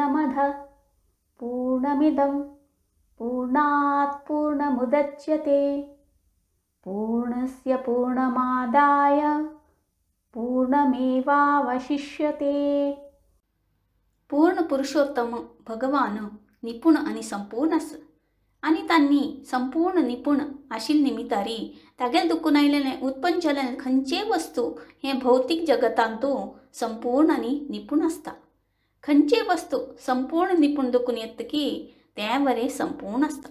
पूर्णमदः पूर्णमिदं पूर्णात् पूर्णमुदच्यते पूर्णस्य पूर्णमादाय पूर्णमेवावशिष्यते. पूर्ण पुरुषोत्तम भगवान निपुण आनी संपूर्ण आसा आनी तांणी संपूर्ण निपुण आशिल्ले निमितारी तागेले दुखून आयलेलें उत्पन्न जाल्लें खंयचेय वस्तू हें भौतीक जगतांतू संपूर्ण आनी निपुण आसता. खंयचेय वस्तू संपूर्ण निपुण दुखून येता की तें बरें संपूर्ण आसता.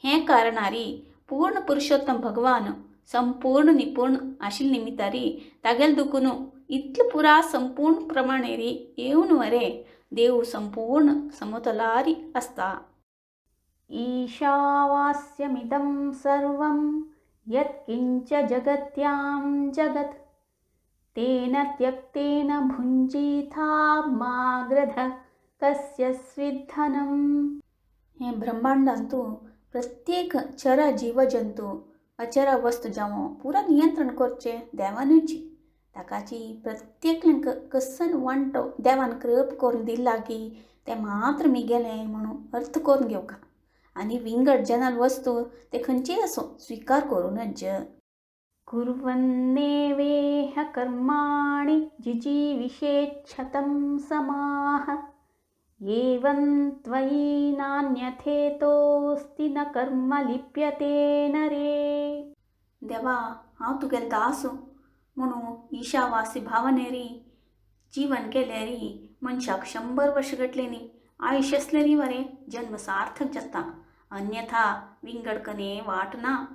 हें कारणारी पूर्ण पुरुषोत्तम भगवान संपूर्ण निपुण आशिल्ले निमितारी तागेले दुखून इतले पुरा संपूर्ण प्रमाणेरी येवन वरे देव संपूर्ण समतोलारी आसता. ईशावास्यमिदं सर्वं यत्किञ्च जगत्यां जगत् तेन त्यक्तेन भुञ्जीथा मा गृधः कस्य स्विद्धनम्. हें ब्रह्मांडांतु प्रत्येक चर जीवजंतू अचर वस्तू जावं पुरा नियंत्रण करचें देवानूच. ताकाची प्रत्येकल्यांक कसन वांटो देवान कृप करून दिला की तें मात्र मिगेलें म्हणून अर्थ करून घेवका आनी विंगड जनाल वस्तू ते खंयचेय आसूं स्विकार करूं नज. कुर्वन्नेवेह कर्माणि जिजीविषेच्छतं समाः एवं त्वयि नान्यथेतोऽस्ति न कर्म लिप्यते नरे. देवा हांव तुगेलो दास म्हणून ईशावासी भावनेरी जीवन केल्यारी मनशाक 100 वर्ष घटलेनी आयुष्य आसल्यारी वरे जन्म सार्थक जाता, अन्यथा विंगड कने वाट ना.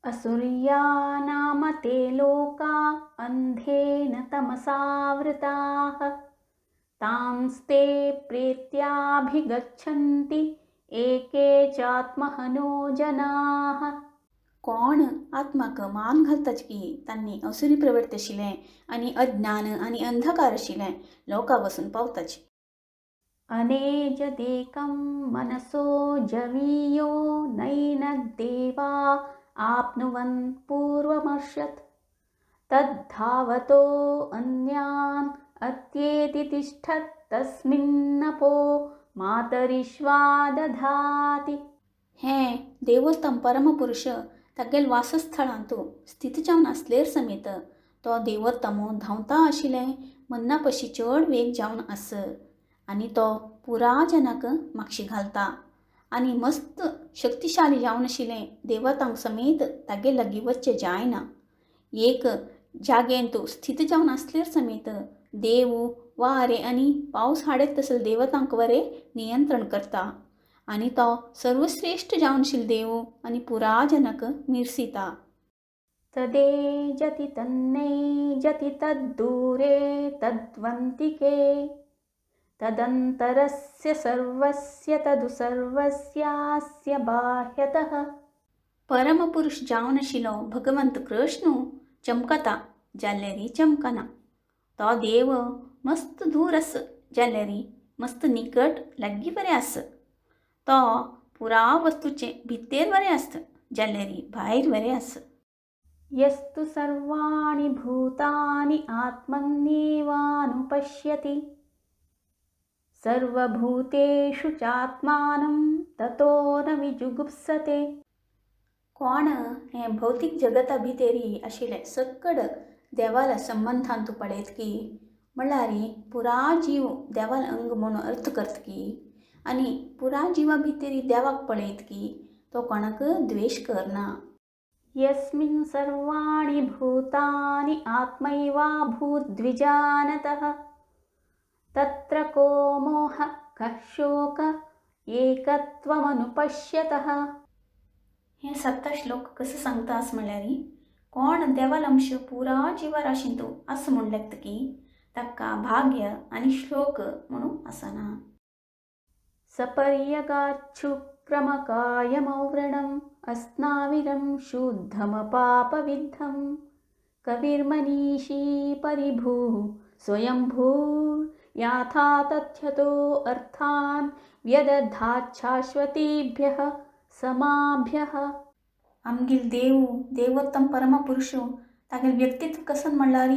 असुर्या नाम ते लोका अंधेन तमसावृताः तांस्ते प्रेत्याभिगच्छन्ति एके चात्महनो जनाः. कोण आत्माक मान घालताच की तांणी असुरी प्रवृत्ती आशिल्लें आनी अज्ञान आनी अंधकार आशिल्लें लोकां वसून पावताची. अनेजदेकं मनसो जवीयो नैनद्देवा आप्नुवन् पूर्वमर्षत् तद्धावतो अन्यान् अत्येति तिष्ठत् तस्मिन्नपो मातरिश्वा दधाति. हें देवोत्तम परमपुरुष तागेल वासस्थळांतु स्थित जावन आसलेर समेत तो देवोत्तम धांवता आशिल्लें मन्ना पशी चड वेग जावन आस आनी तो पुरा जनाक मागशी घालता आनी मस्त शक्तिशाली जावन आशिल्लें देवतांक समेत तागे लागीं वचचें जायना. एक जागेंतु स्थित जावन आसल्यार समेत देव वारे आनी पावस हाडत तसले देवतांक वरे नियंत्रण करता आनी तो सर्वश्रेश्ठ जावन आशिल्लो देव आनी पुरा जनाक मिरसिता. तदेजति तन्नेजति तद्दूरे तद्वन्तिके तदन्तरस्य सर्वस्य तदु सर्वस्यास्य बाह्यतः. परमपुरुष जावन आशिल्लो भगवंत कृष्ण चमकता जाल्यारी चमकना. तो देव मस्त दूर आस जाल्यारी मस्त निकट लागीं बरें आस. तो पुरा वस्तूचे भितर बरें आसता जाल्यारी भायर बरें आस. यस्तु सर्वाणि भूतानि आत्मन्येवानुपश्यति सर्वभूतेषु चात्मानं ततो न विजुगुप्सते. कोण हें भौतीक जगता भितरी आशिल्लें सकड देवाल्या संबंधान तूं पळयत की म्हणल्यार पुरा जीव देवाल अंग म्हणून अर्थ करत की आनी पुरा जिवा भितरी देवाक पळयत की तो कोणाक द्वेश करना. यस्मिन् सर्वाणि भूतानि आत्मैवाभूद्विजानतः तत्र को मोह कः शोक एकत्वमनुपश्यतः. हे सत्ता श्लोक कसो सांगता आस म्हणल्यार कोण देवाल अंश पुरा जिवाराशींतू आस म्हूण लागता की ताका भाग्य आनी श्लोक म्हणून आसना. सपर्यगाच्छुक्रमकायमौव्रणम् अस्नाविरं शुद्धमपापविद्धं कविर्मनीषी परिभूः स्वयंभूर्याथा तथ्यतो अर्थान् व्यदधाच्छाश्वतीभ्यः समाभ्यः. आमगेल देव देवोत्तम परमपुरुष तागेल व्यक्तित्व कसन म्हणल्यार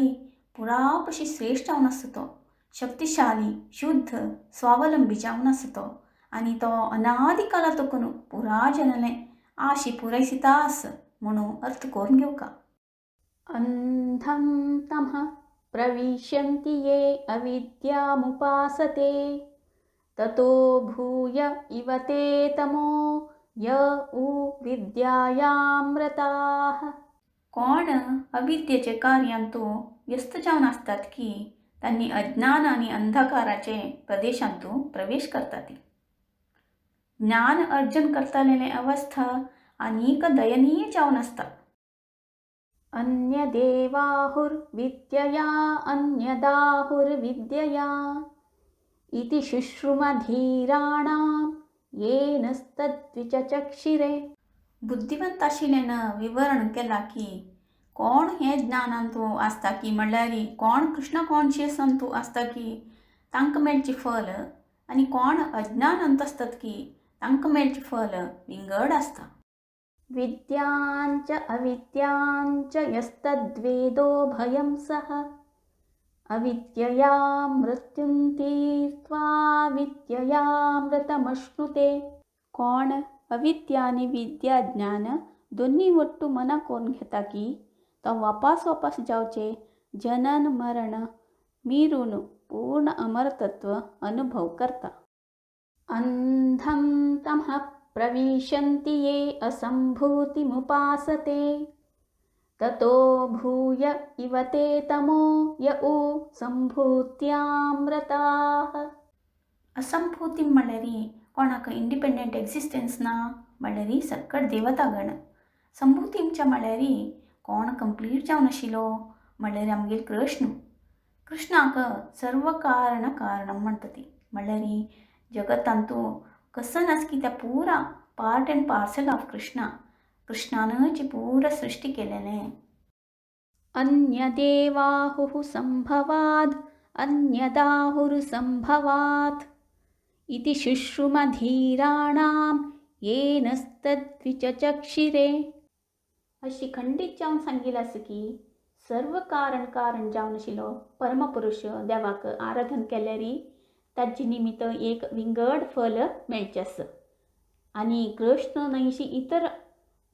पुरा पशी श्रेश्ठ जावन आसता. तो शक्तिशाली, शुद्ध, स्वावलंबी जावन आसा तो आनी तो अनादिकाला तकून पुरा जनले आशी पुरयसिता आस म्हणून अर्थ करून घेवका. अंधं तमः प्रविशन्ति ये अविद्यामुपासते ततो भूय इव ते तमो य उ विद्यायामृताः. कोण अविद्येचे कार्यांतु व्यस्त जावन आसतात की तांणी अज्ञान आनी अंधकाराचे प्रदेशांतु प्रवेश करतात. ज्ञान अर्जन करतालेले अवस्था आनीक दयनीय जावन आसता. अन्यदेवाहुर्विद्यया अन्यदाहुर्विद्यया इति शुश्रुमधीराणां येनस्तद्विचचक्षिरे. बुद्धिवंत आशिल्ल्यान विवरण केलां की कोण हें ज्ञानांतु आसता की म्हणल्यार कोण कृष्ण कॉन्शियसांतु आसता की तांकां मेळचें फल आनी कोण अज्ञानांत आसतात की तांकां मेळचें फल विंगड आसता. विद्याञ्च अविद्याञ्च यस्तद्वेदो भयं सः अविद्यया मृत्युं तीर्त्वा विद्ययामृतमश्नुते. कोण अविद्या आनी विद्या ज्ञान दोन्ही वट्टू मना करून घेता की तो वापास वापास जावचे जनन मरण मिरून पूर्ण अमरतत्व अनुभव करता. अंधं तमः प्रविशन्ति ये असंभूतिमुपासते ततो भूय इव ते तमो य उ संभूत्यामृताः. असंभूती म्हणल्यार कोणाक इंडिपेंडंट एक्झिस्टन्स ना म्हणल्यार सक्कड देवतागण. संभूतीमच्या म्हणल्यार कोण कंप्लीट जावन आशिल्लो म्हणल्यार आमगेर कृष्ण. कृष्णाक सर्व कारण कारणम म्हणटा ती म्हणल्यार जगतांतु कसन आस की त्या पुरा part and parcel of Krishna. कृष्णानच पुरा सृष्टी केलेलें. अन्यदेवाहुः संभवाद् अन्यदाहुर्संभवात् इति शुश्रुमधीराणां येनस्तद्विचचक्षिरे. अशी खंडीत जावन सांगिल्लें आसा की सर्व कारण कारण जावन आशिल्लो परमपुरुष देवाक आराधन केल्यार ताजे निमित्त एक विंगड फल मेळचें आसा. आनी कृष्ण न्हयशी इतर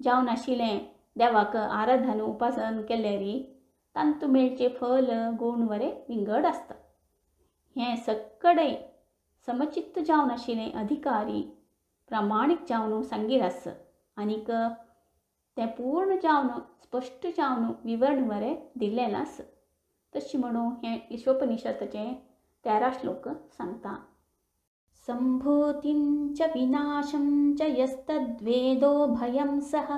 जावन आशिल्लें देवाक आराधन उपासन केल्यार तांतू मेळचें फल गूण वरे विंगड आसता. हें सगळे समचित्त जावन आशिल्लें अधिकारी प्रामाणीक जावन सांगीर आसा आनीक तें पूर्ण जावन स्पश्ट जावन विवरण वरे दिल्लें आसा. तशें म्हणून हें ईशोपनिषदाचें 13 श्लोक सांगता. संभूतिं च विनाशं च यस्तद्वेदो भयं सः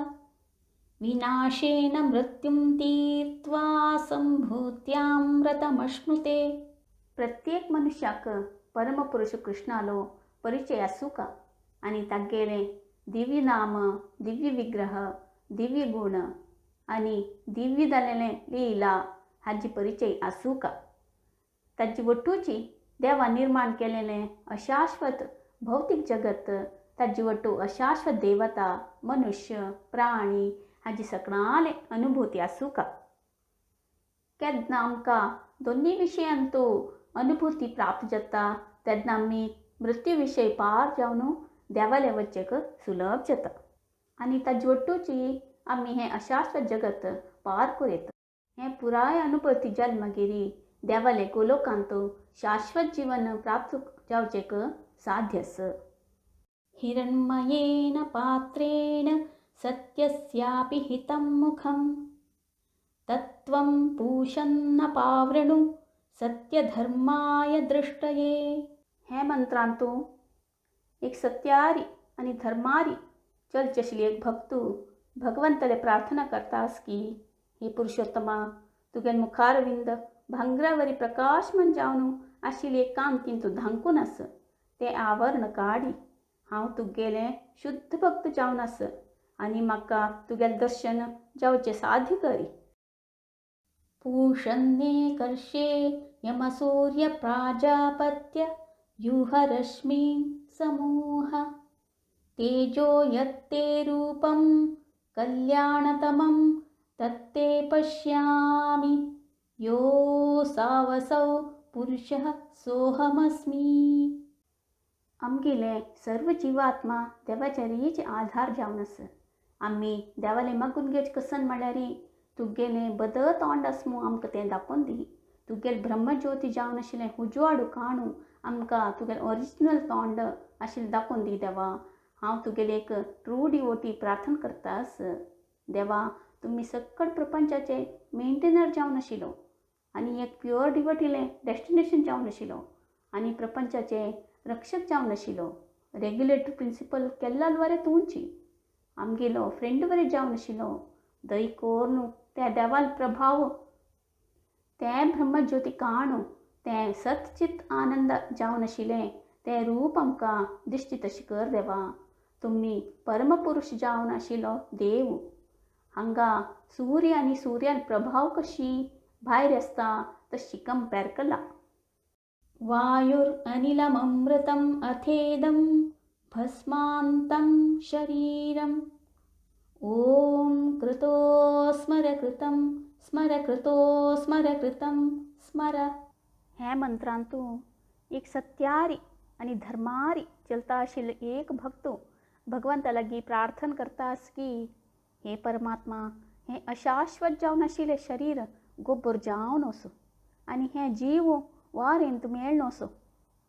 विनाशेन मृत्युं तीर्त्वा संभूत्यामृतमश्नुते. प्रत्येक मनुष्याक परमपुरुष कृष्णालो परिचय आसूका आनी तागेलें दिव्य नाम, दिव्य विग्रह, दिव्य गुण आनी दिव्य जालेलें लीला हाजी परिचय आसूका. ताजी वट्टूची देवा निर्माण केलेलें अशाश्वत भौतीक जगत, ताजी वट्टू अशाश्वत देवता, मनुष्य, प्राणी हाजी सगळाले अनुभूती आसूका. केन्ना आमकां दोन्ही विशयांतु अनुभूती प्राप्त जाता तेन्ना आमी मृत्यू विशय पार जावन देवाले वचेक सुलभ जाता आनी ताजी वट्टूची आमी हें अशाश्वत जगत पार करूं येता. हें पुराय अनुभूती जाल मागीर देवाले गोलोकांत शाश्वत जीवन प्राप्त जावचेक साध्य आसा. हिरण्मयेन पात्रेण सत्यस्यापि हितं मुखं तत्त्वं पूषन्नपावृणु सत्यधर्माय दृष्टये. हे मंत्रांतु एक सत्यारी आनी धर्मारी चलचे आशिल्ली एक भक्तू भगवंतले प्रार्थना करतास की हे पुरुषोत्तमा, तुगेल मुखारविंद भांगरावरी प्रकाशमान जावन आशिल्ली एक कांतीन तूं धांकून आस, तें आवरण काडी. हांव तुगेलें शुद्ध भक्त जावन आस आनी म्हाका तुगेलें दर्शन जावचें साध्य करी. पूषन्ने कर्षे यमसूर्य प्राजापत्य व्यूहरश्मि समूह तेजो यत्ते रूपं कल्याणतमं तत्ते पश्यामि योऽसावसौ पुरुषः सोऽहमस्मि. आमगेले सर्व जिवात्मा देवाच्या रीच आधार जावन आसा. आमी देवाले मागून घेवचें कसन म्हळ्यार तुगेलें बद तोंड आस मू आमकां तें दाखोवन दी. तुगेलें ब्रह्मज्योती जावन आशिल्लें उजवाडू काणू आमकां तुगेलें ओरिजिनल तोंड आशिल्लें दाखोवन दी देवा. हांव तुगेलें एक ट्रू डिवोटी प्रार्थना करता आस. देवा, तुमी सकळ प्रपंचाचे मेंटेनर जावन आशिल्लो आनी एक प्युअर डिवोटीलें डेस्टिनेशन जावन आशिल्लो आनी प्रपंचाचे रक्षक जावन आशिल्लो. रेग्युलेटरी प्रिंसिपल केल्ला द्वारे तुमची आमगेलो फ्रेंड बरें जावन आशिल्लो. दय कोर्नू त्या देवाल प्रभाव तें ब्रह्मज्योती काणू तें सतचित आनंद जावन आशिल्लें तें रूप आमकां दिश्टी तशें कर देवा. तुमी परमपुरुष जावन आशिल्लो देव. हांगा सूर्य आनी सूर्यान प्रभाव कशी भायर आसता तशी कंपेर केला. वायुर अनिलममृतम अथेदं भस्मांतं शरीरम. ओम कृतो स्मर कृतं स्मर कृतो स्मर कृतं स्मर. हे मंत्रांतु एक सत्यारी आनी धर्मारी चलता आशिल्लो एक भक्त भगवंता लागीं प्रार्थना करता आस की हे परमात्मा, हें अशाश्वत जावन आशिल्लें शरीर गोबर जावन वचूं आनी हें जीव वारेंत मेळ्ळ वचूं.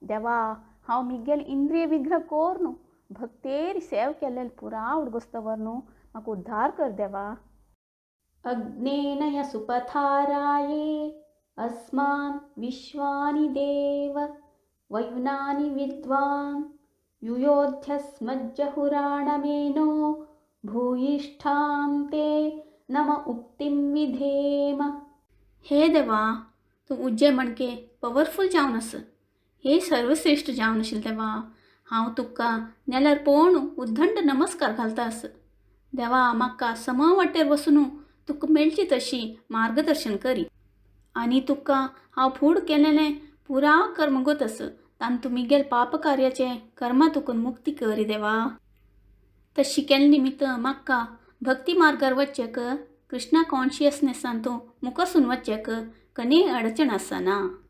देवा, हांव मिगेल इंद्रिय विग्रह कोर्न भक्तेर सेव केल्लें पुरा उडगोस्तवर न्हू म्हाका उद्धार कर देवा. अग्नेनय सुपथाराये अस्मान् विश्वानि देव वयुनानि विद्वान् युयोध्यस्मज्जहुराणमेनो भूयिष्ठां ते नम उक्तिं विधेम. हे देवा, तूं उज्जे म्हणके पवरफूल जावन आस. हे सर्वश्रेश्ठ जावन आशिल्लें देवा, हांव तुका नेल्यार पळोवन उद्दंड नमस्कार घालता आस. देवा, म्हाका सम वाटेर वसून तुका मेळची तशी मार्गदर्शन करी आनी तुका हांव फूड केलेलें पुरा कर्मगत आस तांतू मिगेल पापकार्याचें कर्मा तुकून मुक्ती करी देवा. तशी केल्ले निमित्त म्हाका भक्ती मार्गार वचचेक, कृष्णा कॉन्शियसनेसान तूं मुखासून वचचेक कनी अडचण आसना.